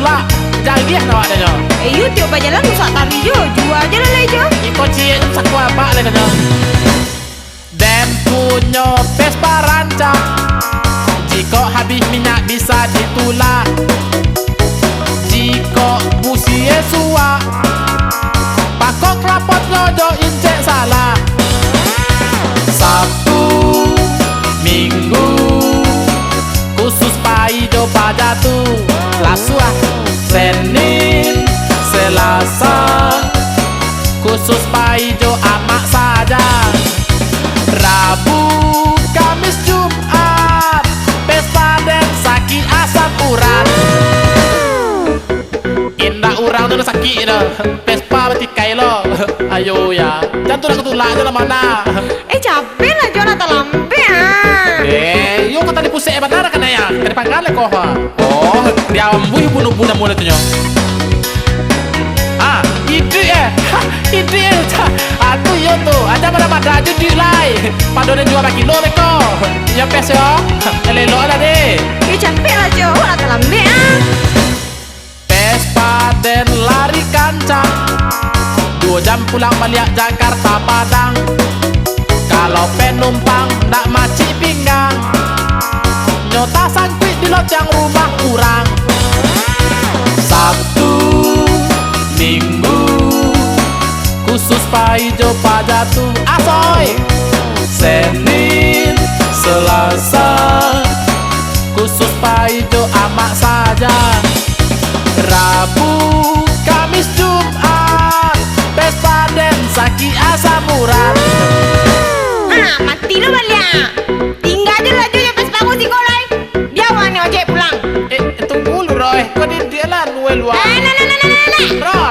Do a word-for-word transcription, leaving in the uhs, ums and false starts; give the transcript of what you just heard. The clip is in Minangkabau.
Pak, jariah awak dah nyo. Eh, iyo, tiok bajalan rusak tali jo, jua aja lah lai jo. Iko ciek sakua abak lah dah nyo. Den punyo Vespa rancak, jikok habih minyak bisa ditulak. Jikok busie suak, pakok knalpotnyo jo incek salah. Sabtu, Minggu, khusus pai jo paja tu. Lasuah, Senin, Selasa, khusus pai jo amak saja. Rabu, Kamis, Jumat, Vespa den sakik asam urat. Indak urang tu nan sakik doh, Vespa batikai lo. Ayo ya, jan tulak-tulak jo lah mana. Eh, capek lah jo, lah talambek ah. Eh, yo kok tadi pusek bana kena ya, kena panggal ko ha. Oh, diambuih bunuh-bunuh mula tu nyo. Ah, iduik eh. Ha, iduik eh. Ah, tu yo tu. Aja pada-pada aja duit lai. Pado den jua bakilo beko. Yo pes yo. Elok-elok lah deh. Eh, capek lah jo, lah talambek ah. Vespa den lari kancang, duo jam pulang baliak Jakarta Padang. Kalau penumpang ndak macik pinggang, nyo tasangkuik di locang rumah urang. Sabtu, Minggu, khusus pai jo paja tu. Asoy! Senin, Selasa, khusus pai jo amak saja. Rabu, Kamis, Jumat, Vespa den sakik asam urat. Ha, mati lo baliak. Tingga jo lah jo, jo Vespa ko siko lai. Bia wak ni ojek pulang. Eh, tunggu lu, Roy. Kau ni dia lah, luar-luar. Eh, nah, nah, nah, nah, nah, nah. Roy.